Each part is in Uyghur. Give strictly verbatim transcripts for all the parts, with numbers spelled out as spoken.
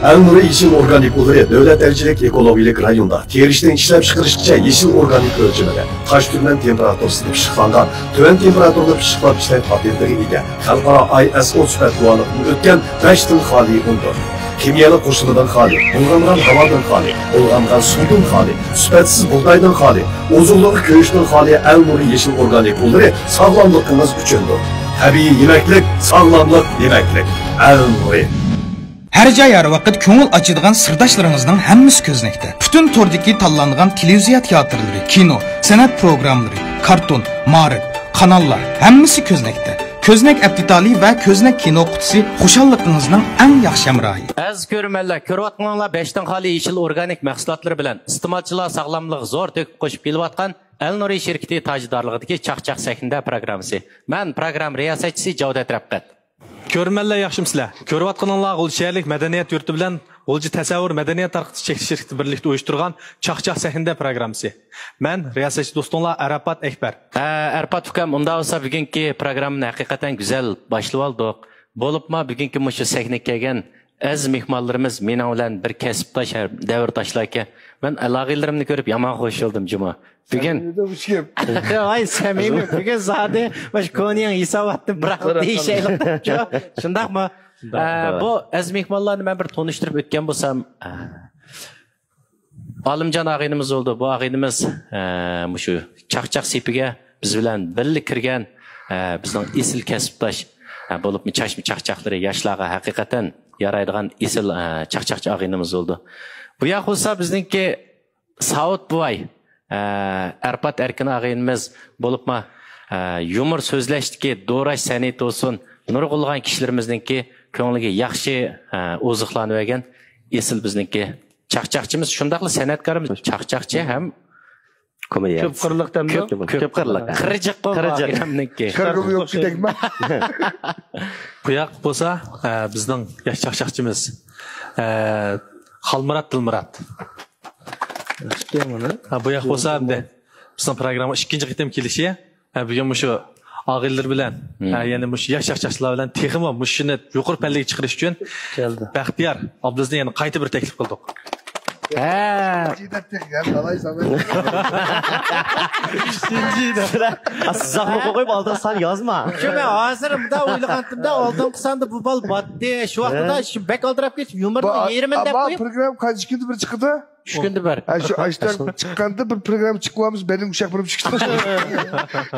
ئەل نۇرى يېشىل ئورگانىك ئۇنلىرى دۆلەت دەرىجىلىك ئېكولوگىيەلىك رايوندا تېرىشتىن ئىشلەپچىقىرىشقىچە يېشىل ئورگانىك ئۆلچىمىدە، تاش تۈرمەن تېمپېراتۇرىسىدا پىششىقلانغان، تۆۋەن تېمپېراتۇرىدا پىششىقلاپ ئىشلەش پاتېنتىغا ئىگە، خەلقئارا ئاي ئېس ئو سۈپەت گۇۋاھلىقىدىن ئۆتكەن بەش تىل خالىي ئۇندۇر. خىمىيەلىك قوشۇلمىدىن خالىي، بۇلغانغان ھاۋادىن خالىي، بۇلغانغان سۇدىن خالىي، سۈپەتسىز بۇغدايدىن خالىي، ئوزۇقلۇق كۆيۈشتىن خالىي ئەل نۇرى يېشىل ئورگانىك ئۇنلىرى ساغلاملىقىڭىز ئۈچۈندۇر. تەبىئىي يېمەكلىك، ساغلاملىق يېمەكلىك. ئەل نۇرى. ھەر جاي، ھەر ۋاقىت كۆڭۈل ئاچىدىغان سىرداشلىرىڭىزنىڭ ھەممىسى كۆزنەكتە. پۈتۈن توردىكى تاللانغان تېلېۋىزىيە تىياتىرلىرى، كىنو، سەنئەت پروگراممىلىرى، كارتون، مائارىپ، قاناللار، ھەممىسى كۆزنەكتە. كۆزنەك ئەپ دېتالى ۋە كۆزنەك كىنو قۇتىسى خۇشاللىقىڭىزنىڭ ئەڭ ياخشى ھەمراھى. ئەزىز كۆرۈرمەنلەر، كۆرۈۋاتقىنىڭلار بەشتىن خالىي يېشىل ئورگانىك مەھسۇلاتلىرى بىلەن ئىستېمالچىلار ساغلاملىقىغا زور تۆھپە قوشۇپ كېلىۋاتقان ئەل نۇرى شىركىتى تاجدارلىقىدىكى چاقچاق سەھنىدە پروگراممىسى. مەن پروگرامما رىياسەتچىسى جاۋدەت رەپقەت. كۆرۈرمەنلەر ياخشىمۇسىلەر؟ كۆرۈۋاتقىنىڭلار غۇلجا شەھەرلىك مەدەنىيەت يۇرتى بىلەن غۇلجا تەسەۋۋۇر مەدەنىيەت تارقىتىش چەكلىك شىركىتى بىرلىكتە ئۇيۇشتۇرغان چاقچاق سەھنىدە پروگراممىسى. مەن رىياسەتچى دوستۇڭلار ئاراپات ئەكبەر. ھە، ئاراپات ئۇكام، ئۇنداق بولسا بۈگۈنكى پروگراممىنى ھەقىقەتەن گۈزەل باشلىۋالدۇق. بولۇپمۇ بۈگۈنكى مۇشۇ سەھنىگە كەلگەن ئەزىز مېھمانلىرىمىز مېنىڭ بىلەن بىر كەسىپداش، ھە، دەۋرداشلاركەن. مەن ئاغىنىلىرىمنى كۆرۈپ يامان خۇش بولدۇم جۇمۇ. بۈگۈن سەمىمىي بۇ گەپ. ۋاي سەمىمىي، بۈگۈن زادى مۇشۇ كونىنىڭ ھېساباتتىن بىراق دېيىشەيلى دەپچۇ. شۇنداقمۇ؟ شۇنداق. ئە، بۇ ئەزىز مېھمانلارنى مەن بىر تونۇشتۇرۇپ ئۆتكەن بولسام، ئە، ئالىمجان ئاغىنىمىز بولدى. بۇ ئاغىنىمىز، ئە، مۇشۇ چاقچاق سېپىگە بىز بىلەن بىللە كىرگەن، ئە، بىزنىڭ ئېسىل كەسىپداش، ئە، بولۇپمۇ چاچما چاقچاقلىرى ياشلارغا ھەقىقەتەن يارايدىغان ئېسىل، ئە، چاقچاقچى ئاغىنىمىز بولدى. بۇ ياق بولسا بىزنىڭكى ساۋۇت بوۋاي، ئە، ئەرپات ئەركىن ئاغىنىمىز بولۇپمۇ، ئە، يۇمۇر سۆزلەشتىكى دوراش سەنئىتى بولسۇن، نۇرغۇنلىغان كىشىلىرىمىزنىڭكى كۆڭلىگە ياخشى، ئە، ئوزۇقلانىۋەرگەن ئېسىل بىزنىڭكى چاقچاقچىمىز، شۇنداقلا سەنئەتكارىمىز، چاقچاقچى ھەم كومېدىيە. كۆپ قىرلىق دەمدۇ؟ كۆپ، كۆپ قىرلىق. قىرىجىق بولغان ئاغىنەمنىڭكى. خەرقىم يوق دېگەنمەن. بۇ ياق بولسا، ئە، بىزنىڭ ياش چاقچاقچىمىز، ئە، خالمۇرات دىلمۇرات. ھە، بۇ ياق بولسا ئەمدى بىزنىڭ پروگرامما ئىككىنچى قېتىم كېلىشى. ھە، بۈگۈن مۇشۇ ئاغىنىلىرى بىلەن، ھە، يەنى مۇشۇ ياش چاقچاقچىلار بىلەن تېخىمۇ مۇشۇنى يۇقىرى پەللىگە چىقىرىش ئۈچۈن كەلدى. بەختىيار ئابلىزنى يەنە قايتا بىر تەكلىپ قىلدۇق. ھە. ئۈچىنچى دەپ تېخى، يا، دالاي ساڭا. ئۈچىنچى دەپ. سىلەر، ئا، سىزاقمۇ قويۇپ ئالدىغا سان يازما. شۇ مەن ھازىر مۇنداق ئويلىغانتىمدا، ئالدىنقى ساندا بۇ بال باتتى. شۇ ۋاقىتتا شۇ بەك ئالدىراپ كېتىپ، يۇمۇرنى يېرىمىنى دەپ قويۇپ. پروگرامما قانچە كۈندە بىر چىقىدۇ؟ ئۈچ كۈندە بىر. ھە، شۇ ئاشتان چىققاندا بىر پروگرامما چىقىۋالمىسا، بەدىنىم ئۇششاق بولۇپ چىقىدۇ.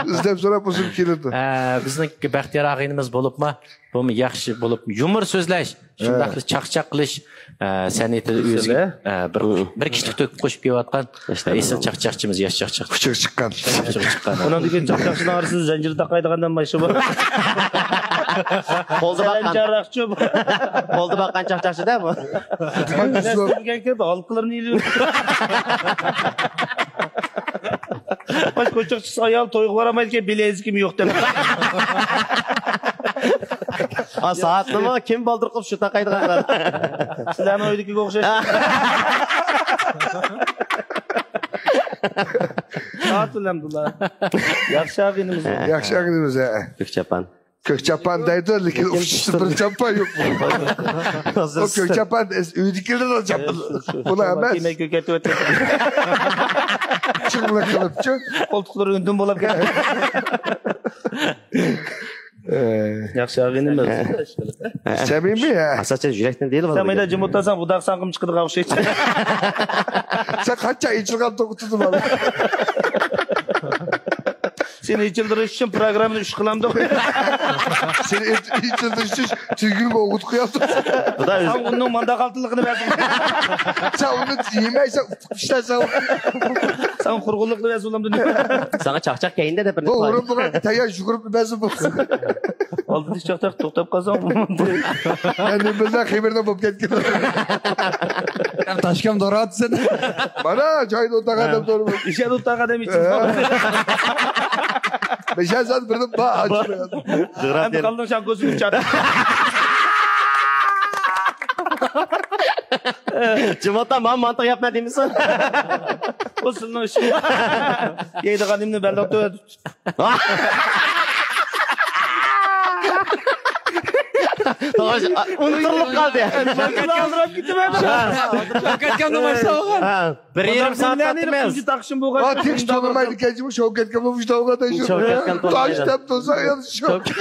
ئىزدەپ سوراپ بولسىمۇ كېلىدۇ. ھە، بىزنىڭ بەختىيار ئاغىنىمىز بولۇپمۇ، بۇمۇ ياخشى بولۇپ، يۇمۇر سۆزلەش، شۇنداقلا چاقچاق قىلىش، ئە، سەنئىتىدە ئۆزىگە، ئە، بىر، بىر كىشىلىك تۆھپە قوشۇپ كېلىۋاتقان ئېسىل چاقچاقچىمىز، ياش چاقچاق. ئۇچىغا چىققان. ئۇچىغا چىققان. ئۇنىڭدىن كېيىن چاقچاقچىنىڭ ئارىسىدا زەنجىر تاقايدىغان ئادەم بار شۇ. قولدا باققان. قولدا باققان چاقچاقچى-دە بۇ. كىرىپ ھالقىلىرىنى ئېلىۋېتىپتۇ. باش قوشاقچىسى ئايال تويغا بارالمايدىكەن، بىلەيزىكىم يوق دەپ. ئا، سائەتنىمۇ كىم بالدۇر قىلىپ شۇ تاقايدىغانلار؟ سىلەرنىڭ ئۆيدىكىگە ئوخشاش. سائەت بىلەن بۇلار. ياخشى ئاغىنىمىز. ياخشى ئاغىنىمىز، ھە. كۆك چاپان. كۆك چاپان دەيدۇ، لېكىن ئۇچىسىدا بىر چاپان يوق. ئۇ كۆك چاپان ئۆيدىكىلەرنىڭ چاپىنى. بۇلار ئەمەس. كىيمەي كۆكەرتىۋەتكەن. چىڭلىق قىلىپچۇ. قولتۇقلىرى ئۈندىن بولاپ كەتكەن. ياخشى ئاغىنىمىز. سەمىمىي، ھە. ئاساسەن يۈرەكتىن دېيىلىۋاتىدۇ. سەن مايدا جىم ئولتۇرساڭ، بۇداق ساڭقىم چىقىدىغان ئوخشايدۇ. سەن قانچە ئېچىلغان توختىدىڭ، بالام؟ سېنى ئېچىلدۇرۇش ئۈچۈن پروگراممىنى ئۈچ قىلامدۇق. سېنى ئېچ-، ئېچىلدۇرۇش ئۈچۈن تۈگۈنگە ئوغۇت قويامدۇق. سەن ئۇنىڭ مانداق ئالتۇنلۇقىنى بەردىڭ. سەن ئۇنى يېمەيسەن، ئۇتۇق ئىشلەرسەن. سەن قۇرغۇنلۇقنى بەرسە بولامدۇ؟ ساڭا چاقچاق كەينىدە دەپ بىر بۇ ئورۇن بۇغا تەييار يۈگۈرۈپ بەرسە بولسۇن. ئالدىدا چاقچاق توختاپ قالساڭ. مەن نېمە بىلسەم، خېمىردا بولۇپ كەتكىنى. تاشكەم دوراتسىن. مانا جايدا ئولتۇرغان ئادەم دورىمىز. ئىشەدە ئولتۇرغان ئادەم ئىچىپ. بەشەر سان بىردىن بار. ئەمدى قالدىڭ شاڭ كۆزۈم ئۇچار. جىموتا، ماڭا مانتىق ياپما دېمىسۇن. بۇ سىلنىڭ ئىشىڭىز. يەيدىغىنىمنى بەللىق تۆت. ئۇنتۇلۇپ قالدى. شاۋكەتكە ئالدىراپ كېتىمەن. شاۋكەتكە ئالدىراپ كېتىمەن. بىر يېرىم سائەت تارتىمىز. تۇنجى تاخشىم بولغان. تىنچ تولمايدىكەن، شاۋكەتكە بولمىشىدىغان شۇ. شاۋكەتكە تولمايدۇ. تاش دەپ تۇرسا يەنە شۇ. شاۋكەت.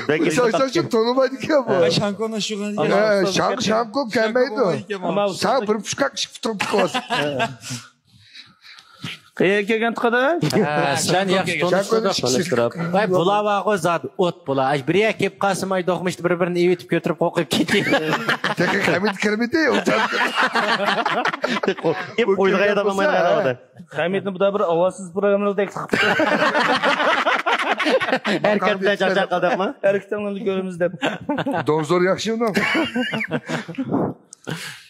بەك شاڭ شاڭ شۇ تونۇمايدىكەن بۇ. شاڭكونى شۇ. شاڭ شاڭكو كەلمەيدۇ. ساڭا بىر پۇشقاق ئىككى پۇتۇڭ تىقىۋالسۇن. قەيەرگە كەلگەنتۇق ئادا؟ ھە، سىلەرنى ياخشى تونۇشتۇردۇق. ۋاي، بۇلار بارغۇ زادى ئوت بۇلار. ئاي، بىر يەرگە كېلىپ قالسا ماي دوقمۇشتا بىر-بىرىنى ئېۋىتىپ كۆتۈرۈپ قوقۇپ كېتىپ. تېخى خەمىت كىرمىدى، ئۇ جان. كېلىپ قويىدىغان ئادەم بار. خەمىتنى بۇدا بىر ئاۋازسىز پروگراممىلىدەك قىلىپ. ھەرىكەت بىلەن چاقچاق قىلدۇقمۇ؟ ھەرىكىتىڭلارنى كۆرىمىز دەپ. دوڭزور ياخشى ئۇنىڭ.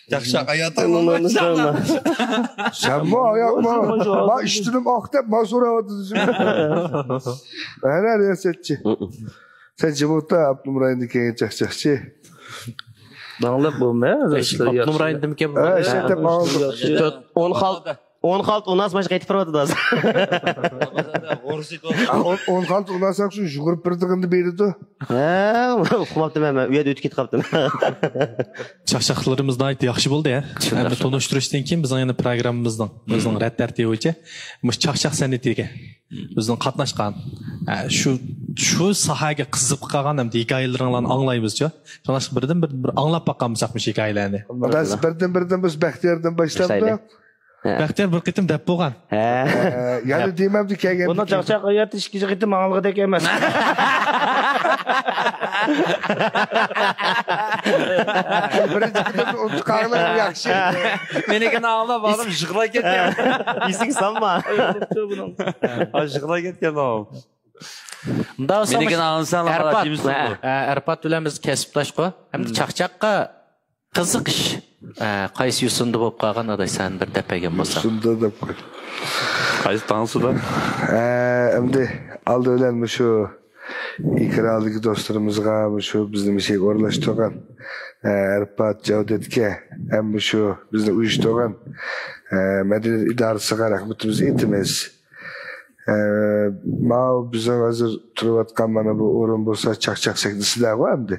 چاقچاق ئاياتىڭلارنى. سەنمۇ ئاياقما. ما ئىشتىنىم ئاق دەپ ما سوراۋاتىدۇ. ئەنە رىياسەتچى. سەن جىمىۋوتتا ئاپتونوم رايوندىكى چاقچاقچى. داڭلىق بۇ مە. ئاپتونوم رايوندىمىكەن بۇ؟ ھە، ئىشلىتىپ ئالدۇق. ئون خالتا، ئون خالتا ئۇناس ماشىنا قېتىپ بېرىۋاتىدۇ ھازىر. ئون خالتا ئۇناس شۇ يۈگۈرۈپ بېرىدىغىنىنى بېرىدۇ. ھە، ئۇخلاپتىمەن مەن، ئۇ يەردە ئۆتۈپ كېتىپ قاپتىمەن. چاقچاقلىرىمىز ناھايىتى ياخشى بولدى، ھە. ئەمدى تونۇشتۇرۇشتىن كېيىن بىزنىڭ يەنە پروگراممىمىزنىڭ ئۆزىنىڭ رەت تەرتىپى بويىچە مۇشۇ چاقچاق سەنئىتىگە ئۆزىنىڭ قاتناشقان، ئە، شۇ، شۇ ساھەگە قىزىقىپ قالغان ھەمدە ھېكايىلىرىڭلارنى ئاڭلايمىزچۇ. شۇڭلاشقا بىردىن بىر، بىر ئاڭلاپ باقامساق مۇشۇ ھېكايىلەرنى. بىردىن، بىردىن بىز بەختىياردىن باشلاپتۇ. باشلايلى. ھە. بەختىيار بىر قېتىم دەپ بولغان. ھە. ھە، يەنە دېمەمدۇ كەلگەندىن بۇنىڭ كېيىن. چاقچاق ھاياتى ئىككىنچى قېتىم ئاڭلىغۇدەك ئەمەس. بىرىنچى قېتىمدا ئۇنتۇپ قالغىنىڭ ياخشى. مېنىڭكىنى ئاڭلاپ ئادەم يىغلاپ كەتكەن. ئېسىڭگە سالما. ئاي، بۇنىڭ. ئاي، يىغلاپ كەتكەن ئۇ. مۇنداق بولسا مېنىڭكىنى ئاڭلىساڭلار ئەرپات، ھە، ھە، ئەرپات بىلەن بىز كەسىپداشقۇ. ھەمدە چاقچاققا قىزىقىش، ئە، قايسى يوسۇندا بولۇپ قالغان ئاداش، سەن بىر دەپ بەرگەن بولساڭ. يوسۇندا دەپ قوي. قايسى تاڭسىدا؟ ئە، ئەمدى ئالدى بىلەن مۇشۇ ئېكرانلىق دوستلىرىمىزغا، مۇشۇ بىزنى مۇشۇ يەرگە ئورۇنلاشتۇرغان، ئە، ئەرپات جاۋدەتكە، ھەم مۇشۇ بىزنى ئۇيۇشتۇرغان، ئە، مەدەنىيەت ئىدارىسىغا رەھمىتىمىزنى ئېيتىمىز. ئە، ماۋۇ بىزنىڭ ھازىر تۇرۇۋاتقان مانا بۇ ئورۇن بولسا چاقچاق سەھنىسىدەغۇ ئەمدى.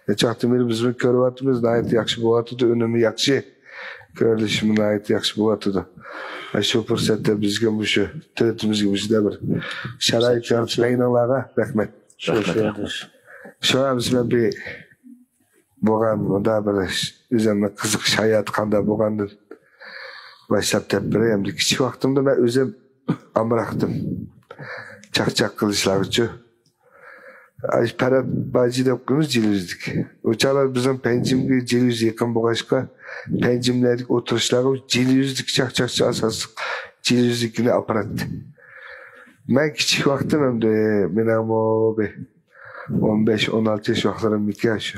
نەچچە ۋاقىتتىن بېرى بىزمۇ كۆرۈۋاتىمىز، ناھايىتى ياخشى بولۇۋاتىدۇ، ئۈنۈمى ياخشى، كۆرۈلۈشىمۇ ناھايىتى ياخشى بولۇۋاتىدۇ. ئە، شۇ پۇرسەتتە بىزگە مۇشۇ تۆتىمىزگە مۇشۇنداق بىر شارائىت يارىتىپ بەرگىنىڭلارغا رەھمەت. شۇ، شۇ، شۇ. شۇڭا بىز مەن بىر بولغان مۇنداق بىر ئۆزۈمنىڭ قىزىقىش ھاياتى قانداق بولغاندىن باشلاپ دەپ بېرەي. ئەمدى كىچىك ۋاقتىمدا مەن ئۆزۈم ئامراقتىم چاقچاق قىلىشلارغىچۇ. ئاي، پەرھات باجى دەپ قويىمىز جىلى يۈزلۈك. ئۇ چاغلار بىزنىڭ پەنجىمگە جىلى يۈز يېقىن بولغاچقا، پەنجىملەردىكى ئولتۇرۇشلارغا جىلى يۈزلۈك چاقچاقچى ئاساسلىق جىلى يۈزلۈكىنى ئاپىراتتى. مەن كىچىك ۋاقتىم ئەمدى مېنىڭمۇ بىر ئون بەش، ئون ئالتە ياش ۋاقىتلىرىمدىكى شۇ.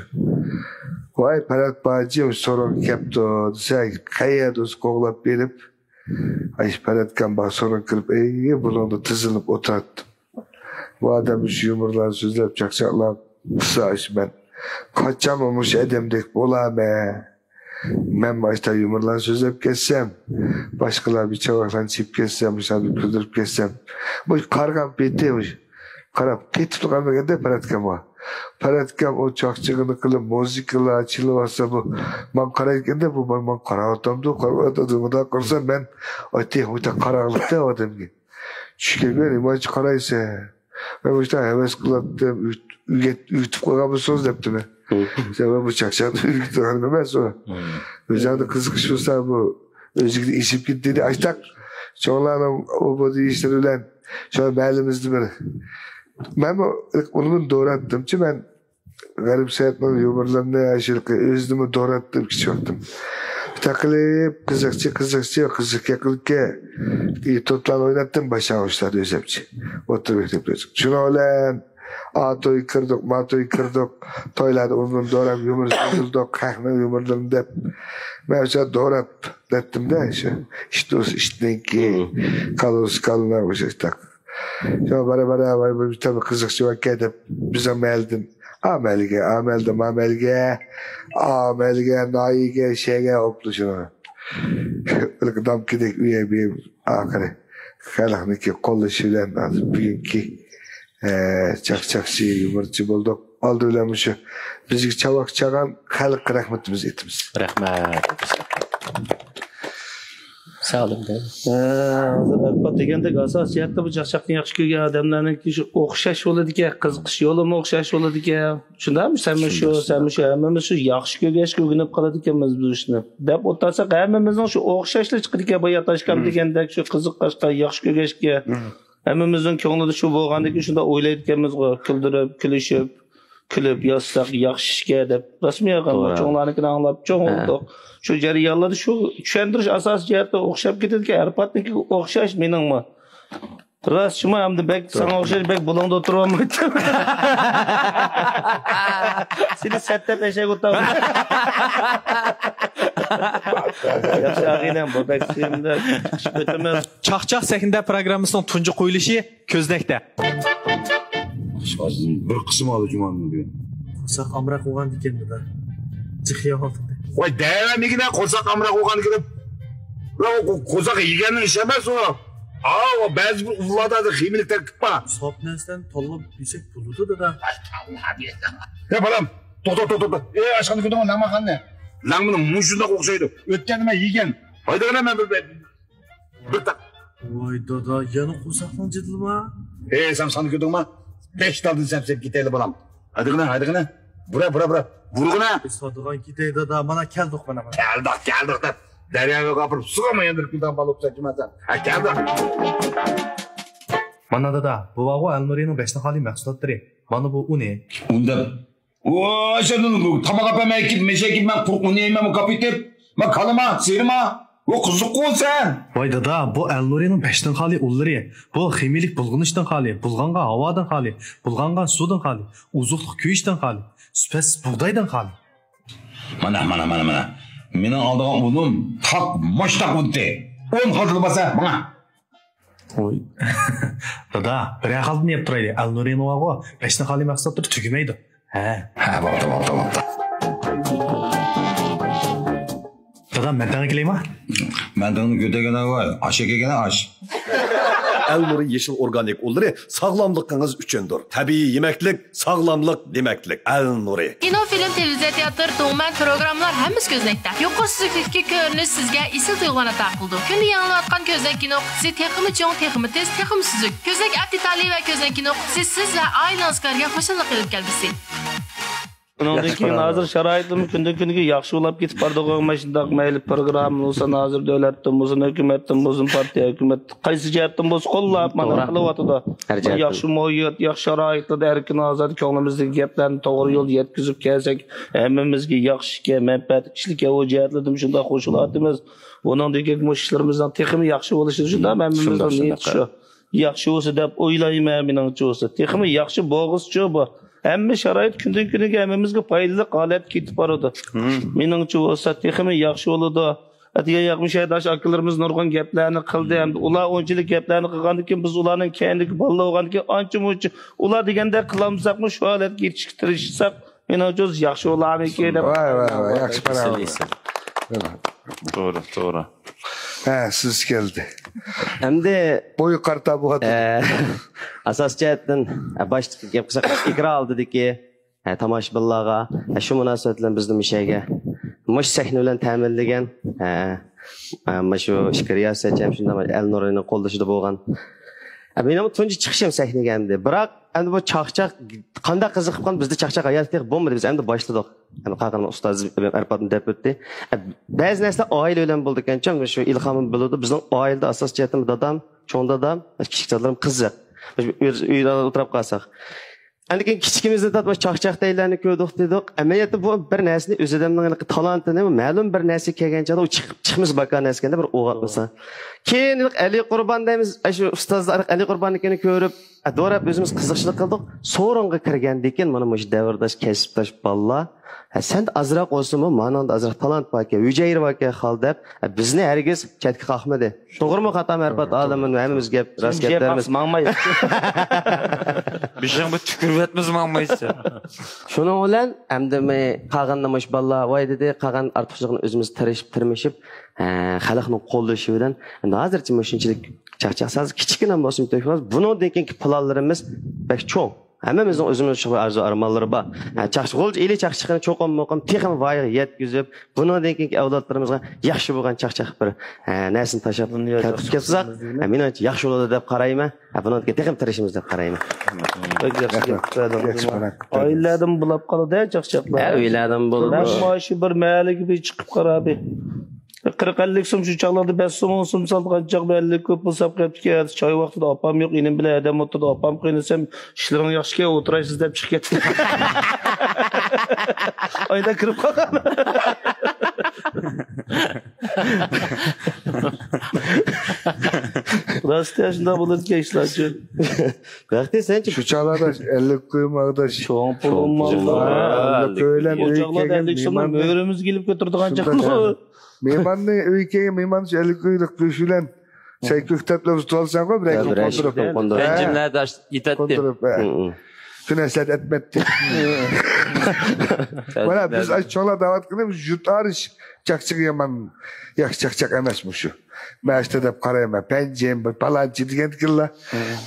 ۋاي، پەرھات باجى سورۇنغا كەپتۇ دېسە، قەيەردە بولسا قوغلاپ بېرىپ، ئاي، پەرھات ئاكام بار سورۇنغا كىرىپ، ئەي، بۇلۇڭدا تىزىلىپ ئولتۇراتتىم. بۇ ئادەم مۇشۇ يۇمۇرلارنى سۆزلەپ، چاقچاقلار قىلسا، مەن قاچانمۇ مۇشۇ ئادەمدەك بولامەن؟ مەن ماشتا يۇمۇرلارنى سۆزلەپ كەتسەم، باشقىلار بىر چاۋاكلارنى چېپىپ كەتسە، مۇشۇلارنى كۈلدۈرۈپ كەتسەم، مۇشۇ قارىغان پېتى مۇشۇ قاراپ قېتىپ تۇرغان دېگەندە پەرھات ئاكام بار. پەرھات ئاكام ئۇ چاقچىقىنى قىلىپ، مۇزىكىلا چېلىۋاتسا، بۇ ماڭا قارايدىكەندە، بۇ ماڭا قاراۋاتامدۇ، قاراۋاتامدۇ، مۇنداق قارىسام، مەن ئايتى، مۇنداق قاراڭلىقتا ئادەمگە. چۈشكە كۆر، نېمانچە قارايسەن؟ مەن مۇشۇنداق ھەۋەس قىلاتتىم، ئۆگىتىپ قويغان بولسىڭىز دەپتىمەن. سەن بۇ چاقچاقنى ئۆگىتىپ قويغان ئەمەس ئۇ. ئۆزۈڭدە قىزىقىش بولسا بۇ ئۆزۈڭدىن ئېشىپ كېتىدۇ. ئاشتاق چوڭلارنىڭ ئۇ بۇ دېيىشلىرى بىلەن شۇ مەھەللىمىزدە بىر، مەنمۇ ئۇنىمۇ دوراتتىمچۇ مەن. غەرىب سەئىدنىڭ يۇمۇرلىرىنى، ئاشۇ ئۆزىنىمۇ دوراتتىم كىچىك ۋاقتىم. تاقىلىپ قىزىقچى، قىزىقچى، قىزىق كەقىلىككە توپلارنى ئويناتتىم باشلانغۇچلاردا ئۆزەمچە. ئوتتۇرا مەكتەپتە ئۆزۈم. شۇنىڭ بىلەن ئا تويغا كىردۇق، ما تويغا كىردۇق. تويلاردا ئۇنىمۇ دوراپ يۇمۇر سۆزلىدۇق، خەقنىڭ يۇمۇرلىرىنى دەپ. مەن ئۆزۈم دوراپ دەتتىم-دە، شۇ ئىت ئۇرسا ئىتنىڭكى، كالا ئۇرسا كالىنىڭ، ئوشۇ ئىتاق. شۇڭا بارا-بارا، ۋاي، بۇ بىر تەمە قىزىقچى باركەن دەپ، بىزنىڭ مەھەللىدىن، ئا مەھەللىگە، ئا مەھەللىدىن ما مەھەللىگە، ئا مەھەللىگە، ناھىيەگە، شەھەرگە ئاپلا شۇنى. بىر دامكىدەك ئۇ يەر، بۇ يەر، ئاخىرى خەلقنىڭكى قوللىشى بىلەن ھازىر بۈگۈنكى، ئە، چاقچاقچى، يۇمۇرچى بولدۇق. ئالدى بىلەن مۇشۇ بىزگە چاۋاك چالغان خەلققە رەھمىتىمىزنى ئېيتىمىز. رەھمەت. ساغ بولۇڭ. ھە، ھازىر ئەلپات دېگەندەك، ئاساسىي جەھەتتە بۇ چاقچاقنى ياخشى كۆرگەن ئادەملەرنىڭكى شۇ ئوخشاش بولىدىكەن، قىزىقىش يولىمۇ ئوخشاش بولىدىكەن. شۇنداقمۇ؟ سەنمۇ شۇ، سەنمۇ شۇ، ھەممىمىز شۇ ياخشى كۆرگەچكە ئۆگىنىپ قالىدىكەنمىز بۇ ئىشنى دەپ ئولتۇرساق، ھەممىمىزنىڭ شۇ ئوخشاشلا چىقىدىكەن، بايا ئاتاشكام دېگەندەك، شۇ قىزىققاچقا، ياخشى كۆرگەچكە. ھەممىمىزنىڭ كۆڭلىدە شۇ بولغاندىكىن شۇنداق ئويلايدىكەنمىزغۇ، كۈلدۈرۈپ، كۈلۈشۈپ، كۈلۈپ يازساق ياخشى ئىشكەن دەپ. راستمۇ يا؟ توغرا. چوڭلارنىڭكىنى ئاڭلاپ، چوڭ ھە. بولدۇق. شۇ جەريانلاردا شۇ چۈشەندۈرۈش ئاساسىي جەھەتتە ئوخشاپ كېتىدىكەن، ھەر پاتنىڭكىگە ئوخشاش مېنىڭمۇ. راست شۇمۇ ئەمدى بەك ساڭا ئوخشاش بەك بۇلۇڭدا ئولتۇرۇۋالمايتتىم. سېنى سەت دەپ ئەشەگە ئولتۇرۇپ. ياخشى ئاغىنەم، بۇ بەك سۆيۈملۈك. چىقىشىپ ئۆتىمىز. چاقچاق سەھنىدە پروگراممىسىنىڭ تۇنجى قويۇلۇشى كۆزنەكتە. بىر قىسىم ئالدى جۇمانىڭ بۈگۈن. قورساق ئامراق بولغاندىكەن دادا. جىق يەۋالدىم. ۋاي دەۋەرمىگىنە قورساق ئامراق بولغاندىكىن دەپ. ۋە ئۇ قورساق يېگەننىڭ ئىشى ئەمەس ئۇ. ئاۋۇ بەزى بىر ئۇلاردا خىمىيىلىك تەركىب بار. ساپ نەرسىلەرنى تاللاپ يېسەك بولىدۇ دادا. ۋاي تاللاپ يېسەك. يا بالام، توختا توختا توختا. ئەي ئاشخانا كۆردۈڭمۇ؟ نەمەخاننى. لەڭمىنىڭ مۇشۇنداق ئوخشايدۇ. ئۆتكەندە مەن يېگەن. ھايدىغىنە مەن بىر بىر تاق. ۋاي دادا، يەنە قورساقنىڭ جېدىلىما؟ ئەي سەن سانى كۆردۈڭما؟ بەش تالدىن سەپسەپ كېتەيلى بالام. ھايدىغىنە، ھايدىغىنە. بۇرا، بۇرا، بۇرا. بۇرغىنە. ساتىدىغان كېتەي دادا، مانا كەلدۇق مانا. كەلدۇق، كەلدۇق دەپ دەرياغا ئاپىرىپ سۇغا ياندۇرۇپ كېلىدىغان بالا بولسا جۇما سەن. ھە، كەلدۇق. مانا دادا، بۇ بارغۇ ئەلنۇرىنىڭ بەشتىن خالىي مەھسۇلاتلىرى. مانا بۇ ئۇنى. ئۇن دەپ ۋاي سەن بۇ تاماق ئەپەرمەي كېتىپ مەشەگە مەن قۇرۇق ئۇن يەيمەنمۇ كاپىتىپ. مەن كالىما، سېرىما. ۋە قىزىققۇ سەن. ۋاي دادا، بۇ ئەلنۇرىنىڭ بەشتىن خالىي ئۇنلىرى. بۇ خىمىيىلىك بۇلغىنىشتىن خالىي، بۇلغانغان ھاۋادىن خالىي، بۇلغانغان سۇدىن خالىي، ئوزۇقلۇق كۆيۈشتىن خالىي، سۈپەتسىز بۇغدايدىن خالىي. مانا، مانا، مانا، مانا. مېنىڭ ئالىدىغان ئۇنۇم تاق، ماشتاق ئۇنتى. ئون خىل بولسا ماڭا. ۋوي. دادا، بىرەر خالدىن يەپ تۇرايلى. ئەلنۇرىنىڭ بارغۇ، بەشتىن خالىي مەھسۇلاتلىرى تۈگىمەيدۇ. ھە. ھە، بوپتۇ، بوپتۇ، بوپتۇ. دادا، مەن تەڭگە كېلەيما؟ مەن تەڭنى كۆتەرگەن ئاۋاي، ئاشا كەلگەن ئاش. ئەلنۇرى يېشىل ئورگانىك ئۇنلىرى ساغلاملىقىڭىز ئۈچۈندۇر. تەبىئىي يېمەكلىك، ساغلاملىق دېمەكلىك. ئەلنۇرى. كىنو، فىلىم، تېلېۋىزىيە، تېئاتىر، دوڭمەن، پروگراممىلار ھەممىسى كۆزنەكتە. يۇقىرى سۈزۈكلۈكتىكى كۆرۈنۈش سىزگە ئېسىل تۇيغۇلارنى ئاتا قىلىدۇ. كۈندە يېڭىلىنىۋاتقان كۆزنەك كىنو قۇتىسى تېخىمۇ چوڭ، تېخىمۇ تېز، تېخىمۇ سۈزۈك. كۆزنەك ئەپ دېتالى ۋە كۆزنەك كىنو قۇتىسى سىز ۋە ئائىلىڭىزگە كۆرگەن خۇشاللىق ئېلىپ كەلگۈسى. ئۇنىڭدىن كېيىن ھازىر شارائىتلىرىمۇ كۈندىن كۈنگە ياخشى بولاپ كېتىپ بارىدىغۇ. مانا شۇنداق مەيلى پروگرامما بولسۇن، ھازىر دۆلەتتىن بولسۇن، ھۆكۈمەتتىن بولسۇن، پارتىيە، ھۆكۈمەت قايسى جەھەتتىن بولسا قوللاپ مانا توغرا. قىلىۋاتىدۇ. ھەر جەھەتتىن. ياخشى مۇھىت، ياخشى شارائىتلاردا ئەركىن ئازادە كۆڭلىمىزدىكى گەپلەرنى توغرا يولدا يەتكۈزۈپ كەلسەك، ھەممىمىزگە ياخشىكەن، مەنپەئەتلىك ئىشلىكەن، ئۇ جەھەتلەردىن شۇنداق قوشۇلۇۋاتىمىز. بۇنىڭدىن كېيىنكى مۇشۇ ئىشلىرىمىزنىڭ تېخىمۇ ياخشى بولۇشىدا شۇنداق ھەممىمىزنىڭ شۇنداق، نىيىتى شۇنداق. شۇ. ياخشى بولسا دەپ ئويلايمەن، مېنىڭچە بولسا. تېخىمۇ ياخشى بولغۇسىچۇ بۇ. ھەممە شارائىت كۈندىن كۈنگە ھەممىمىزگە پايدىلىق ھالەتكە كېتىپ بارىدۇ. مېنىڭچە بولسا تېخىمۇ ياخشى بولىدۇ. ئەتىگەن ياقمىشايدا ئاشۇ ئاكىلىرىمىز نۇرغۇن گەپلەرنى قىلدى. ھەمدە ئۇلار ئۇنچىلىك گەپلەرنى قىلغاندىن كېيىن بىز ئۇلارنىڭ كەينىدىكى بالىلار بولغاندىن كېيىن ئانچە مۇنچە ئۇلار دېگەندەك قىلالمىساقمۇ شۇ ھالەتكە يېتىشكە تىرىشساق مېنىڭچە ياخشى بولارمىكىن دەپ. ۋاي، ۋاي، ۋاي، ياخشى پاراۋان. توغرا، توغرا. ھە، سىز كەلدى. ئەمدى بويى قارا تابۇت. ئە، ئاساسىي جەھەتتىن، ئە، باشتا گەپ قىلساق، ئېكران ئالدىدىكى، ئە، تاماشىبىنلارغا، ئە، شۇ مۇناسىۋەت بىلەن بىزنى مۇشۇ يەرگە، مۇشۇ سەھنە بىلەن تەمىنلىگەن، ئە، ئە، مۇشۇ ئىككى رىياسەتچى ھەم شۇنداق ئەلنۇرىنىڭ قوللىشىدا بولغان. ئە، مېنىڭ تۇنجى چىقىشىم سەھنىگە ئەمدى. بىراق، ئەمدى بۇ چاقچاق قانداق قىزىقىپ قالدى؟ بىزدە چاقچاق ھاياتى تېخى بولمىدى، بىز ئەمدى باشلىدۇق. ئەمدى قاقىنىم ئۇستاز ئەرپاتمۇ دەپ ئۆتتى. بەزى نەرسىلەر ئائىلە بىلەن بولىدىكەنچۇ، شۇ ئىلھامىم بولىدۇ. بىزنىڭ ئائىلىدە ئاساسىي جەھەتتىن دادام، چوڭ دادام، كىچىك دادىلىرىم قىزىق. ئۆز ئۆيدە ئولتۇرۇپ قالساق. ئاندىن كېيىن كىچىكىمىزدىن تارتىپ چاقچاقتەيلەرنى كۆردۇق دېدۇق. ئەمەلىيەتتە بۇ بىر نەرسىنى ئۆز ئادەمنىڭ تالانتىنى مەلۇم بىر نەرسە كەلگەن چاغدا ئۇ چىقىپ، چىقمىسا باكار نەرسە ئەكەندە بىر ئوغۇتمىسا. كېيىن ئەلى قۇربان دەيمىز، شۇ ئۇستازلار ئەلى قۇرباننىڭكىنى كۆرۈپ، دوراپ ئۆزىمىز قىزىقچىلىق قىلدۇق. سورۇنغا كىرگەندىن كېيىن مانا مۇشۇ دەۋرداش، كەسىپداش بالىلار، ھە، سەندە ئازراق بولسىمۇ، مانىڭدا ئازراق تالانت باركەن، ھۈجەيرە باركەن خال دەپ، ھە، بىزنى ھەرگىز چەتكە قاقمىدى. توغرىمۇ خاتامۇ ئەرپات ئالىمىن، ھەممىمىز گەپ، راست گەپ دەرمىز. ماڭمايسىز. بېشىڭغا بىر تۈكۈرۈۋەتمىسە ماڭمايسىز. شۇنىڭ بىلەن ئەمدى مەن قالغاندا مۇشۇ بالىلار ۋاي دېدى، قالغان ئارتۇقچىلىقنى ئۆزىمىز تىرىشىپ، تىرمىشىپ، ھە، خەلقنىڭ قوللىشى بىلەن ئەمدى ھازىرچە مۇشۇنچىلىك چاقچاق ساز كىچىككىنە بولسىمۇ تۆكۈۋالىمىز. بۇنىڭدىن كېيىنكى پىلانلىرىمىز بەك چوڭ. ھەممىمىزنىڭ ئۆزىمىزنىڭ شۇ ئارزۇ ئارمانلىرى بار. ھە، چاقچاق، غۇلجا ئېلى چاقچىقىنى چوقۇم مۇقىم تېخىمۇ ۋايىغا يەتكۈزۈپ، بۇنىڭدىن كېيىنكى ئەۋلادلىرىمىزغا ياخشى بولغان چاقچاق بىر، ھە، نەرسىنى تاشلاپ دۇنيا كەتسىڭىز، ھە، مېنىڭچە ياخشى بولىدۇ دەپ قارايمەن. ھە، بۇنىڭدىن كېيىن تېخىمۇ تىرىشىمىز دەپ قارايمەن. بەك ياخشى گەپ. رەھمەت. ئائىلىلەردىن بولاپ قالىدۇ چاقچاقلار. ھە، ئۆيلەردىن بولىدۇ. مەن مانا شۇ بىر مەھەللىگە بىر چىقىپ قاراپ، قىرىق ئەللىك سوم، شۇ چاغلاردا بەش سوم، ئون سوم سالىدىغان چاغ بىر ئەللىك كۆپ بولسا قېلىپتىكەن. چاي ۋاقتىدا ئاپام يوق، ئىنىم بىلەن ھەدەم ئولتۇرىدۇ. ئاپام قېنىسەم، ئىشلىرىڭ ياخشىكەن، ئولتۇرايسىز دەپ چىقىپ كەتتى. ئايدا كىرىپ قالغان. راست يا، شۇنداق بولىدىكەن ئىشلارچۇ. بەختى سەنچە شۇ چاغلاردا ئەللىك كويۇم ئاغداش. چوڭ پۇلۇم چوڭ پۇلۇم بار. ئەللىك كوي بىلەن ئۇ ئۆيگە چاغلاردا كەلگەن ئەللىك سومنى مېھماننى مۈرىمىزگە ئېلىپ كۆتۈرىدىغان چاغ. مېھماننى ئۆيگە كەلگەن مېھمان ئەللىك كويلۇق گۆش بىلەن سەن كۆكتەپلەپ تۇتۇۋالساڭغۇ، بىرەر كۈن قوندۇرۇپ. بەنجىملەردە يېتەتتى. قوندۇرۇپ، ھە. كۈن ھەسرەت ئەتمەتتى. مانا بىز ئاشۇ چوڭلار دەۋاتقىنى، يۇرت ئارا چاقچىقى يامان، ياخشى چاقچاق ئەمەس مۇشۇ. مەشتە دەپ قارايمەن، پەنجىم، بىر پالانچى دېگەندىكىنلا.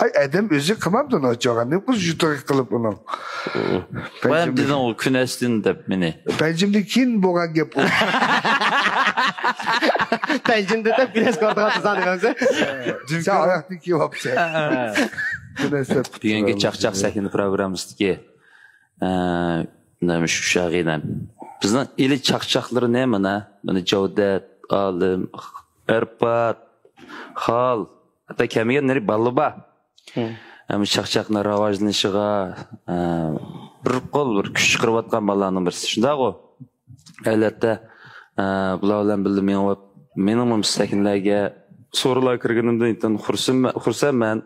ئاي، ئادەم ئۆزى قىلمامدۇ نوچىغا، نېمە قىلسا يۇتۇقى قىلىپ ئۇنىڭ. بايام دېدىڭ ئۇ كۈنەستىن دەپ مېنى. پەنجىمدىن كېيىن بولغان گەپ ئۇ. پەنجىمدە دەپ كۈنەس كۆرىدىغان تۇزان دېمەمسە. سەن ئاياقتىن كېيىن بوپسەن. كۈنەس دەپ. بۈگۈنكى چاقچاق سەھنە پروگراممىسىدىكى، ئە، نېمە شۇ شاغىنەم. بىزنىڭ ئىلى چاقچاقلىرىنى مانا، مانا جاۋدەت، ئالىم، ئەرپات، خال، ھەتتا كەلمىگەن نېرى بالىلار بار. ھەم چاقچاقنىڭ راۋاجلىنىشىغا، ئە، بىر قول بىر كۈچ چىقىرىۋاتقان بالىلارنىڭ بىرسى. شۇنداقغۇ؟ ئەلۋەتتە، ئە، بۇلار بىلەن بىللە مېڭىپ، مېنىڭمۇ سەھنىلەرگە، سورۇنلارغا كىرگىنىمدىن ئىنتايىن خۇرسىنمە-، خۇرسەنمەن.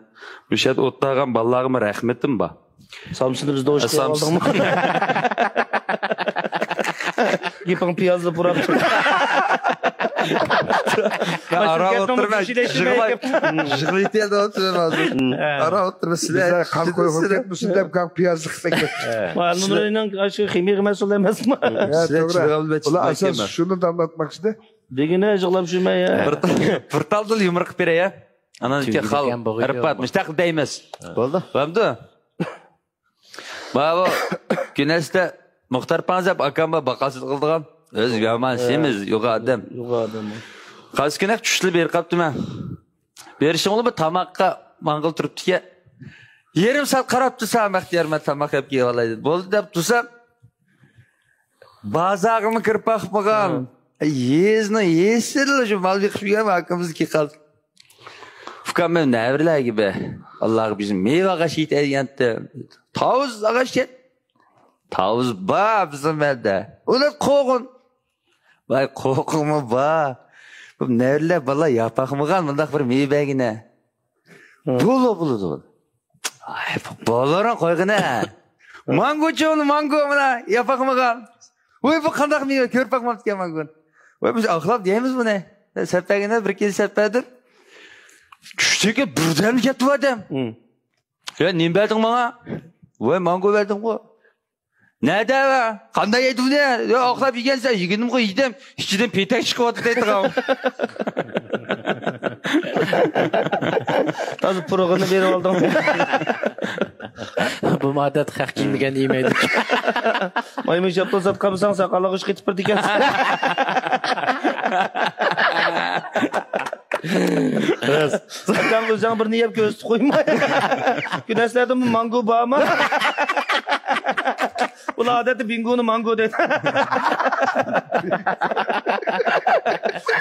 مۇشۇ يەردە ئولتۇرغان بالىلارغىمۇ رەھمىتىم بار. سامسىنى بىز دوش قىلىپ ئالدىڭمۇ؟ گېپىڭ پىيازلا پۇراپ. ئارا ئولتۇرمە، يىغلاپ، يىغلاپ كەتتىم ھازىر. ئارا ئولتۇرمە، سىلەر قان قويۇپ كەتمىسۇن دەپ، پىيازلىق قىلىپ كەتتىم. نۇرىنىڭ ئاشۇ خىمىيە مەسئۇل ئەمەسمۇ؟ ئۇلار ئاساس شۇنى داملاتماقچىدى. دېگىنە يىغلاپ يۈرمەي يا. بىر تال-، بىر تالدىن يۇمرۇق بېرەي يا. ئاندىن كېيىن خال، ئەرپات، مۇشتاق دەيمىز. بولدى. بولامدۇ؟ ماۋۇ كۈنەستە مۇختەر پانزەپ ئاكام بار، باققالچىلىق قىلىدىغان. ئۆزى يامان سېمىز، يوغان ئادەم. يوغان ئادەم. قايسى كۈنى چۈشلىرى بېرىپ قاپتىمەن. بېرىشىڭلار بىر تاماققا ماڭغىلى تۇرۇپتىكەن. يېرىم سائەت قاراپ تۇرسام، بەختىيار، مەن تاماق يەپ كېلىۋالاي دېدى. بولدى دەپ تۇرسام، بازارغىمۇ كىرىپ باقمىغان. يېزىنىڭ يېزىسىدىلا شۇ مال بېقىپ يۈرگەن ئاكىمىزنىڭكى قالدى. ئۇكام، مەن نەۋرىلەرگە بىر، ئاللاغا بىزنى مېۋە ئاغاچ يېتەلىگەنتى. تاۋۇز ئاغاچكەن. تاۋۇز بار بىزنىڭ مەدە. ئۇلار قوغۇن. ۋاي، قوغۇنمۇ بار. بۇ نەۋرىلەر بالا ياپاقمىغان مۇنداق بىر مېۋە بەرگىنە. بولۇ، بولىدۇ. ئاي، بولۇرۇڭ قويغىنە. مانگوچۇ، مانگو مانا ياپاقمىغان. ۋاي، بۇ قانداق مېۋە؟ كۆرۈپ باقماپتىكەن مانگونى. ۋاي، بىز ئاقلاپ يەيمىز بۇنى. سەپ بەرگىنە، بىر كىلو سەپ بەردىم. چۈشتىكى بىردەملا كەتتى ئادەم. يا، نېمە بەردىڭ ماڭا؟ ۋاي، مانگو بەردىمغۇ. نەدە ۋە؟ قانداق يەيدۇ بۇنى؟ يا، ئاقلاپ يېگەنسەن. يېگىنىمغۇ يېدىم. ئىچىدىن پېتەك چىقىۋاتىدۇ دەيدىغان. تازا پۇرىقىنى بېرىپ ئالدىڭ. بۇ ئادەت خەق كىيمىگەن يېمەيدۇ. مايمۇن شاپتۇل ساتقانمىساڭ، ساقاللىق ئىش قېتىپ بېرىدۇ ئىكەن. راست. ساكان ئۆزۈڭ بىرنى يەپ كۆرسىتىپ قويماي. كۈنەسلەردىمۇ مانگو بارمۇ؟ ئۇلار ئادەتتە بىڭگونى مانگو دەيدۇ.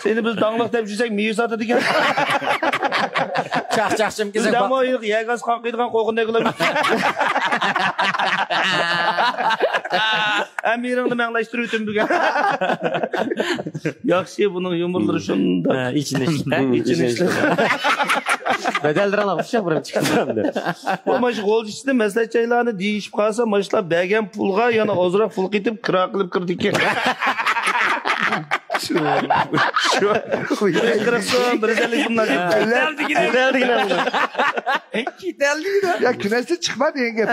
سېنى بىز داڭلىق دەپ يۈرسەك، مېۋە ساتىدىكەن. چاقچاقچىم كېسەك. بىزدەمۇ يەرگە قاقىدىغان قوغۇندەك ئۇلار. ھەممە يېرىڭنى مەڭلەشتۈرۈۋېتىم بۈگۈن. ياخشى، بۇنىڭ يۇمۇرلىرى شۇنداق. ھە، ئېچىنىشلىق. ئېچىنىشلىق. بەدەللىرىڭلار ئوخشاش بىر چىقىپ. بولماي شۇ غۇلجا ئىچىدە مەسلىھەت جايلارنى دېيىشىپ قالسا، ماشۇلار بەرگەن پۇلغا يەنە ئازراق پۇل قېتىپ، كىرا قىلىپ كىرىدىكەن. شۇ، شۇ. بىر يۈز قىرىق سوم، بىر يۈز ئەللىك سوملار. كېتەلدىگىنە. كېتەلدىگىنە. كېتەلدىگىنە. يا، كۈنەستە چىقما دېگەن گەپ.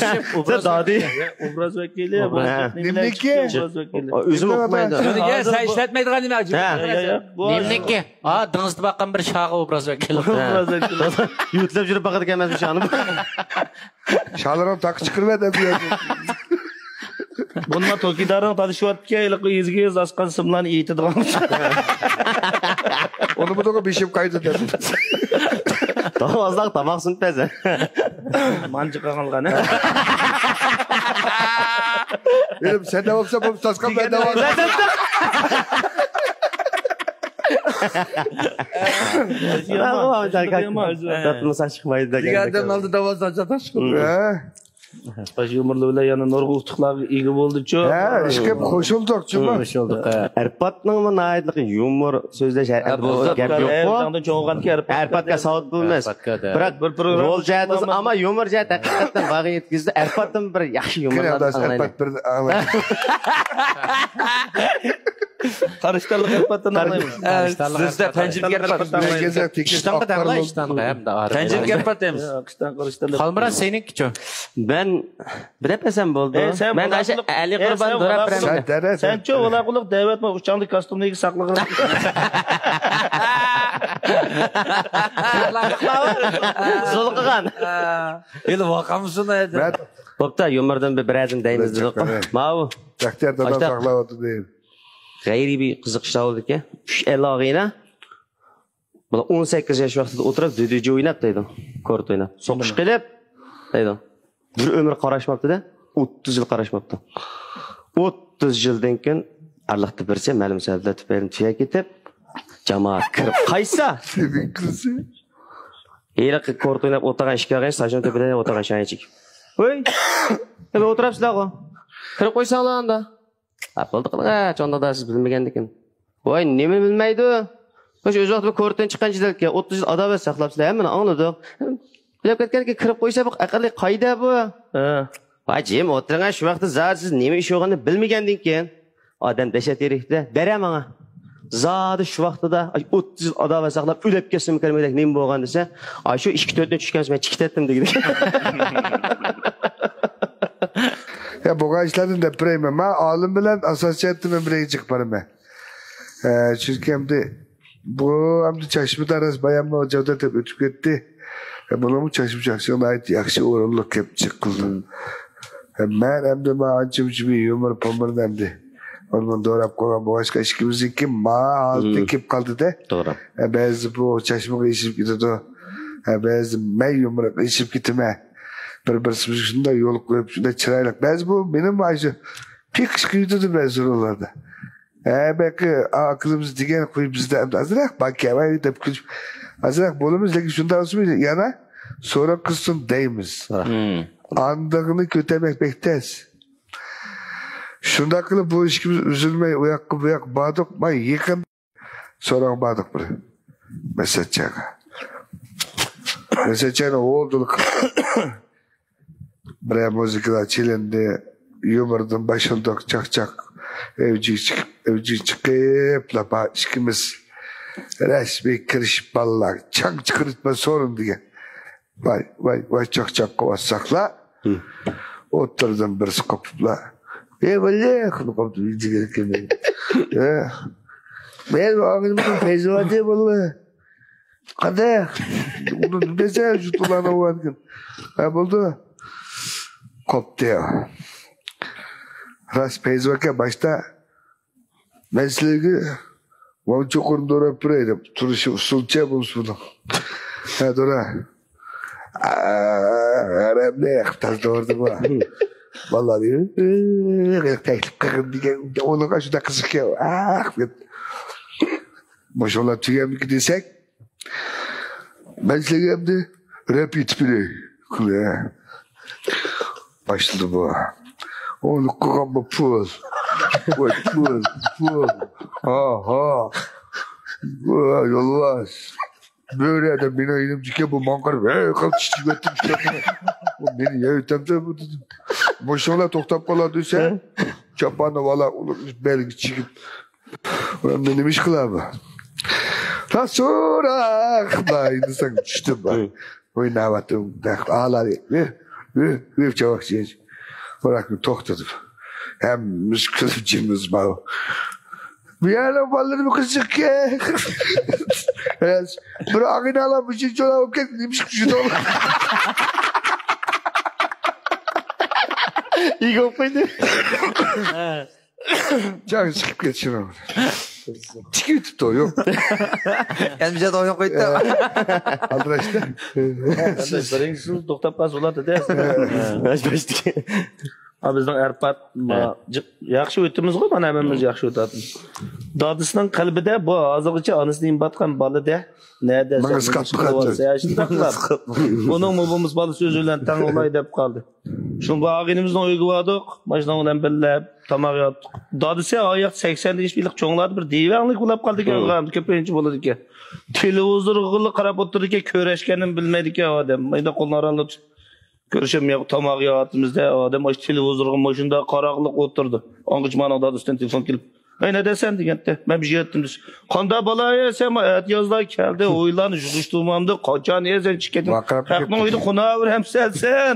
سەن دادى. ئوبراز ۋەكىلى. نېمىنىڭكى؟ ئۆزۈم ئۇقمايدۇ. سەن ئىشلەتمەيدىغان نېمە؟ نېمىنىڭكى؟ ھا، دېڭىزدا باققان بىر شاغا ئوبراز ۋەكىلى. يۇتۇلۇپ يۈرۈپ باقىدىكەن ئەمەس شاغىنى. شالىرىڭ تاقا چىقىرىۋەت ئەمدى. بۇنىڭ توكىدارىڭ تالىشىۋاتىدىكەن، ھېلىقى ئېزىگە ئېز ئاسقان سىملارنى ئېيتىدىغان. ئۇنى بۇنىڭغا بېشىم قايدى دەپ. تاماقسىن پەزە. مانجا قالغان. ئېلىم، سەن دەۋالسا بولۇپ تاسقان، مەن دەۋالسام. دەپمۇ ساق چىقمايدۇ دېگەن. دېگەن ئادەم ئالدىدا بولسا چاتاش چىقىدۇ. ھە؟ باش يۇمۇرلار بىلەن يەنە نۇرغۇن ئۇتۇقلارغا ئىگە بولدىچۇ. ھە، ئىشقىلىپ قوشۇلدۇق جۇمۇ. قوشۇلدۇق. ئەرپاتنىڭمۇ ناھايىتى يۇمۇر سۆزلەش، ھە، بولسا گەپ يوققۇ. ئەرپاتقا ساۋات بولىمىز. بىراق رول جەھەتتە بولسا، ئەمما يۇمۇر جەھەتتە ھەقىقەتەن باغا يەتكۈزدى. ئەرپاتتىن بىر ياخشى يۇمۇر ئاڭلايمىز. قارشىدارلىق ئەرپاتتىن ئاڭلايمىز. سىزدە تەنجىم ئەرپات. ئىشتانغا دەڭلا، ئىشتانغا. تەنجىم ئەرپات دەيمىز. خالمۇرات، سېنىڭكىچۇ؟ مەن بىر دەپ بەرسەم بولدى. مەن ئاشۇ ئەلى قۇربان دوراپ بېرەمەن. سەنچۇ، ۋالا قۇلۇق دەۋەتمە، ئۇچاڭدا كاستۇمنى ساقلىغىن. زۇل قىلغان. ھېلى ۋاقامسۇن ئەدە. بوپتا، يۇمۇردىن بىر بىرەرزىنى دەيمىز دېدۇق. ماۋۇ. بەختىيار دادا ساقلاۋاتىدۇ. غەيرىي بىر قىزىق ئىشلار بولدىكەن. ئۈچ ئەل ئاغىنە. بۇلار ئون سەككىز ياش ۋاقتىدا ئولتۇرۇپ، دۆدۆجى ئويناپ دەيدۇ. كورت ئويناپ. سوقۇش قىلىپ دەيدۇ. بىر ئۆمۈر قاراشماپتۇ-دە. ئوتتۇز يىل قاراشماپتۇ. ئوتتۇز يىلدىن كېيىن ئارىلىقتا بىرسى مەلۇم سەۋەبلەر تۈپەيلىدىن تۈگەپ كېتىپ، جامائەت كىرىپ قايتسا، ھېلىقى كورت ئويناپ ئولتۇرغان ئىككى ئاغىنە ساچنىڭ تۆپىدە ئولتۇرغان شايىنچىك. ۋوي، ئولتۇرۇپسىلەرغۇ. كىرىپ قويساڭلار ئاندا. ھە، بولدى قىلىڭ، ھە، چوڭ دادا سىز بىلمىگەندىكىن. ۋاي، نېمىنى بىلمەيدۇ؟ مۇشۇ ئۆز ۋاقتىدا كورتتىن چىققان جېدەلكەن، ئوتتۇز يىل ئاداۋەت ساقلاپسىلەر، ھەممىنى ئاڭلىدۇق. ئۆلۈپ كەتكەندىكىن كىرىپ قويسا، بۇ ئەقەللىي قايدە بۇ؟ ھە. ۋاي، جىم ئولتۇرۇڭ، شۇ ۋاقىتتا زادى سىز نېمە ئىش بولغىنىنى بىلمىگەندىن كېيىن، ئادەم دەھشەت ھېرىكتە، دەرە ماڭا. زادى شۇ ۋاقتىدا، ئاي، ئوتتۇز يىل ئاداۋەت ساقلاپ، ئۆلۈپ كەتسىمۇ كەلمىگۈدەك نېمە بولغان دېسە، ئاي، شۇ ئىككى تۆتىنچى چۈشكەن مەن چىقىپ كەتتىم دېگۈدەك. يا، بولغان ئىشلاردىن دەپ بېرەيمەن. مەن ئالىم بىلەن ئاساسىي جەھەتتىن مەن بىرگە چىقىپ بارىمەن. ئە، چۈنكى ئەمدى بۇ ئەمدى چاچما دارەس باياممۇ جاۋدار دەپ ئۆتۈپ كەتتى. ئە، بۇنىڭمۇ چاچما چاقچىقى ناھايىتى ياخشى ئورۇنلۇق كەپ چىقىلدى. ئە، مەن ئەمدى مانا ئانچە-مۇنچە بىر يۇمۇر پۇمۇرنى ئەمدى ئۇنىڭ دوراپ قويغان بولغاچقا، ئىككىمىزنىڭكى ما ھالىتى كېلىپ قالدى-دە. توغرا. ئە، بەزىدە بۇ چاچمىغا ئېشىپ كېتىدۇ. ئە، بەزىدە مەن يۇمۇرغا ئېشىپ كېتىمەن. بىر-بىرسىمىزگە شۇنداق يول قويۇپ، شۇنداق چىرايلىق. بەزى بۇ مېنىڭ مانا شۇ پېقىش قىلىۋېتىدۇ بەزى سورۇنلاردا. ھە، بەكى ئاكىلىمىز دېگەن قوي بىزدە ئەمدى ئازراق باركەن دەپ كۈلۈپ، ئازراق بولىمىز، لېكىن شۇنداق بولسىمۇ يەنە سوراق قىلسۇن دەيمىز. ئاندىغىنى كۆتەرمەك بەك تەس. شۇنداق قىلىپ بۇ ئىككىمىز ئۈزۈلمەي ئۇ ياققا بۇ ياققا باردۇق. مانا يېقىن سوراق باردۇق بىر مەسەتچانغا. مەسەتچاننى ھولدۇل قىلدى. بىرەر مۇزىكىلار چېلىندى، يۇمۇردىن باشلىدۇق، چاقچاق، ئەۋجىگە چىقىپ، ئەۋجىگە چىقىپلا بار ئىككىمىز رەسمىي كىرىشىپ، بالىلار چاڭ چىقىرىپ سورۇن دېگەن. ۋاي، ۋاي، ۋاي، چاقچاق قىلىۋاتساقلا، ئوتتۇرىدىن بىرسى قوپۇپلا، ئەي، بالىلار، قىلىپ قوپتۇ، جىگەر كىمى. ئە، مەن ئاغزىمنى پەيزىۋاتى بالىلار. قانداق؟ ئۇنى نېمە دېسە، شۇ تۇرلارنى ئۇۋاركەن. ھە، بولدى. قوپتى. راست پەيزى باركەن باشتا. مەن سىلەرگە ۋاڭ چوقۇرنى دوراپ بېرەي دەپ، تۇرۇشى ئۇسسۇلچە بولسا بۇنىڭ. ھە، دورا. ئەرەبنى تازا دوردىمۇ؟ بالىلار تەكلىپ قىلغىن دېگەن، ئۇنىڭغا شۇنداق قىزىق ئىكەن. ئاھ، دەپ. مۇشۇلار تۈگەمدىكى دېسەك، مەن سىلەرگە ئەمدى رەپ ئېيتىپ بېرەي. باشلىدى بۇ. ئۇنى قىلغانمۇ پۇل. ۋاي پۇل، پۇل. ھا، ھا. ۋاي يولۋاس. بۆرە دەپ مېنىڭ يېنىمدىكى بۇ ماڭا قاراپ، ھەي، قىلىپ چىچىۋەتتىم، چىچىۋەتتىم. بۇ مېنى يەۋېتەمدۇ بۇ دېدىم. مۇشۇڭلار توختاپ قالار دېسە، چاپاننى ۋالا بەلگە چىگىپ، ئەمدى نېمە ئىش قىلار بۇ؟ راست سوراق، ماينىساڭ چۈشتۈم بار. ئويناۋاتىدۇ. ئالادى. ۋىف، ۋىف، ۋىف چاۋاك. بىراق توختىدىم. ھەممىمىز كۈلۈپ جىمىز ماۋۇ. بۇ يەرنىڭ بالىلىرىمۇ قىزىقكەن. بىر ئاغىنە ئالام، مۇشۇ چولا بولۇپ كەتتى، نېمىشقا شۇنداق؟ ئىگە بولۇپ قويدى. جان چىقىپ كەتسۇن. چىقىپ كېتىپتۇ، يوق. ئەمجەد ئويناپ قويدى. ئالدىراشتى. بىرىنچىسى توختاپ قالسا بولاتتى. ھە، بىزنىڭ ئەرپات، ما، ھە. جىق-، ياخشى ئۆتىمىزغۇ، مانا ھەممىمىز ياخشى ئۆتەتتۇق. دادىسىنىڭ قەلبىدە بۇ ھازىرغىچە ئانىسىنى يېمىۋاتقان بالىدە، نەدە ماڭا سەن ئىسقاپ نېمە قىلىۋاتىسەن؟ شۇنداقلا. بۇنىڭمۇ بولمىسا بالىسى ئۆزى بىلەن تەڭ بولاي دەپ قالدى. شۇڭا بۇ ئاغىنىمىزنىڭ ئۆيىگە باردۇق. ماشىنا بىلەن بىللە تاماق يەپ. دادىسى ئاياق سەكسەندە يېشىپ، چوڭلاردا بىر دىۋەڭلىك بولاپ قالدىكەن، ھە. كۆپىنچە بولىدىكەن. تېلېۋىزورغىلا قاراپ ئولتۇرىدىكەن، كۆرۈشكەننىمۇ بىلمەيدىكەن ئادەم. مايدا قولىنى ئارانلا كۆرۈشەلمەي تاماق يەۋاتىمىز-دە، ئادەم ئاشۇ تېلېۋىزورغا مۇشۇنداق قاراقلىق ئولتۇردى. ئاڭغىچە مانا دادىسىدىن تېلېفون كېلىپ، «ھەي، نەدەسەن؟» دېگەنتى. «مەن بۇ يەتتىم» دېسە، «قانداق بالا يەسەن؟ ئەتىيازدا كەلدى، ئويلارنى يىغىشتۇرمامدۇ، قاچان يەسەن چىقىپ كەتتىڭ؟ ۋارقىراپ خەقنىڭ كەتتىم. ئۆيىدە قوناۋېرىمسەن سەن؟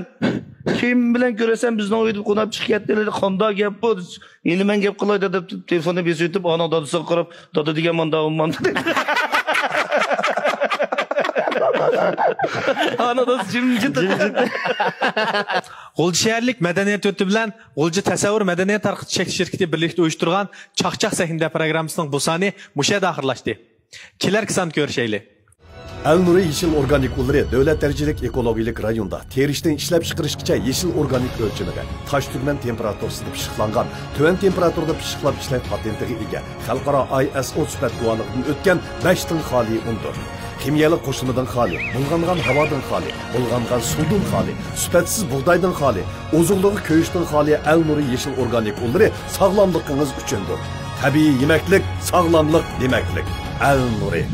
كىم بىلەن كۆرەسەن بىزنىڭ ئۆيدە قوناپ چىقىپ كەتتىڭ؟» دېدى. «قانداق گەپ بۇ؟» دېسە، «يەنە مەن گەپ قىلاي» دەپ تېلېفوننى بېسىۋېتىپ، ئانىڭ دادىسىغا قاراپ، «دادا» دېگەن مانداق بولمامدۇ دېدى. ئانا دادىسى جىمجىت. غۇلجا شەھەرلىك مەدەنىيەت يۇرتى بىلەن غۇلجا تەسەۋۋۇر مەدەنىيەت تارقىتىش چەكلىك شىركىتى بىرلىكتە ئۇيۇشتۇرغان چاقچاق سەھنىدە پروگراممىسىنىڭ بۇ سانى مۇشۇ يەردە ئاخىرلاشتى. كېلەركى ساندا كۆرۈشەيلى. ئەل نۇرى يېشىل ئورگانىك ئۇنلىرى دۆلەت دەرىجىلىك ئېكولوگىيەلىك رايوندا تېرىشتىن ئىشلەپچىقىرىشقىچە يېشىل ئورگانىك ئۆلچىمىدە، تاش تۈگمەن تېمپېراتۇرىسىدا پىششىقلانغان، تۆۋەن تېمپېراتۇرىدا پىششىقلاپ ئىشلەش پاتېنتىغا ئىگە، خەلقئارا ئاي ئېس ئو سۈپەت گۇۋاھلىقىدىن ئۆتكەن بەش تىڭ خالىي ئۇندۇر. خىمىيەلىك قوشۇلمىدىن خالىي، بۇلغانغان ھاۋادىن خالىي، بۇلغانغان سۇدىن خالىي، سۈپەتسىز بۇغدايدىن خالىي، ئوزۇقلۇقى كۆيۈشتىن خالىي ئەل نۇرى يېشىل ئورگانىك ئۇنلىرى ساغلاملىقىڭىز ئۈچۈندۇر. تەبىئىي يېمەكلىك، ساغلاملىق دېمەكلىك. ئەل نۇرى.